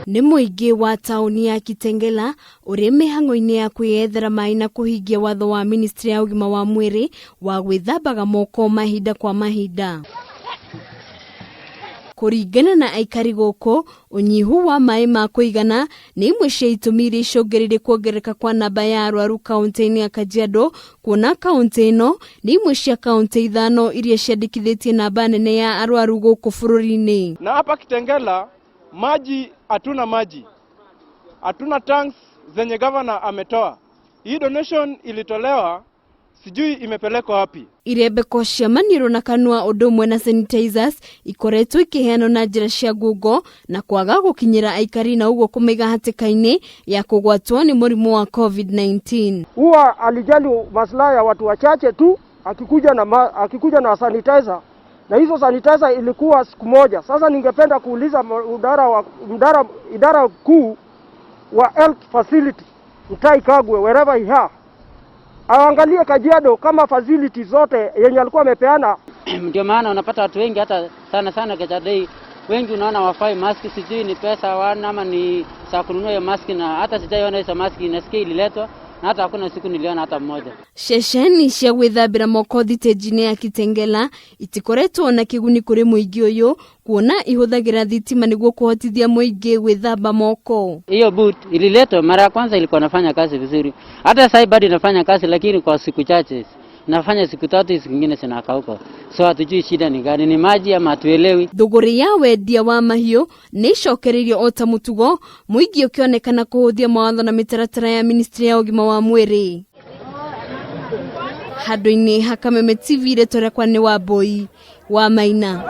Nĩ mũingĩ wa taũni ya Kitengela ũrĩ mĩhang'o-inĩ ya kwĩyethera maĩ na kũhingia watho wa ministry ya ũgima wa mwĩrĩ wa gwĩthambaga moko mahinda kwa mahinda. Kũringana na aikari gũkũ, ũnyihu wa maĩ ma kũigana nĩ imwe cia itũmi iria icũngĩrĩirie kuongerereka kwa namba ya arwaru kaũntĩ-inĩ ya Kajiado, kuona kaũntĩ ĩno nĩ imwe cia kaũntĩ ithano iria ciandĩkithĩtie namba nene ya arwaru gũkũ bũrũri-inĩ. Na hapa Kitengela maji hatuna maji, hatuna tanks zenye gavana ametoa. Hii donation ilitolewa sijui imepelekwa wapi. Irembeko cia maniũrũ na kanua ũndũ ũmwe na sanitizers ikoretwo ikĩheanwo na njĩra cia ngungo na kwaga gũkinyĩra aikari na ũguo kũmaiga hatĩka-inĩ ya kũgwatwo nĩ mũrimũ wa COVID-19. Huwa alijali maslahi ya watu wachache tu, akikuja na sanitizer na hizo sanitizer ilikuwa siku moja. Sasa ningependa kuuliza idara kuu wa health facility Mutahi Kagwe, wherever he are, aangalie Kajiado kama facility zote yenye alikuwa amepeana. Ndio maana unapata watu wengi hata sana sana Kajiado wengi unaona wafai mask, sijui ni pesa hawana ama ni za kununua hiyo mask, na hata sijaiona hizo mask, nasikia ililetwa na hata hakuna siku niliona hata mmoja. Ceceni cia gwĩthambĩra moko thitĩnji-inĩ ya Kitengela itikoretwo na kĩguni kũrĩ mũingĩ ũyũ kuona ihũthagĩra thitima nĩguo kũhotithia mũingĩ gwĩthamba moko. Hiyo booth ililetwa mara ya kwanza ilikuwa nafanya kazi vizuri, hata sasa bado inafanya kazi, lakini kwa siku chache nafanya siku tatu, siku nyingine zinakauka. So hatujui shida ni gani, ni maji ama hatuelewi. Thũgũrĩ ya wendia wa mahiũ nĩ icokereirio o ta mũtugo, mũingĩ ũkĩonekana kũhũthia mawatho na mĩtaratara ya ministry ya ũgima wa mwĩrĩ. Handũ-inĩ ha Kameme TV, rĩtwa rĩakwa nĩ Wambui wa Maina.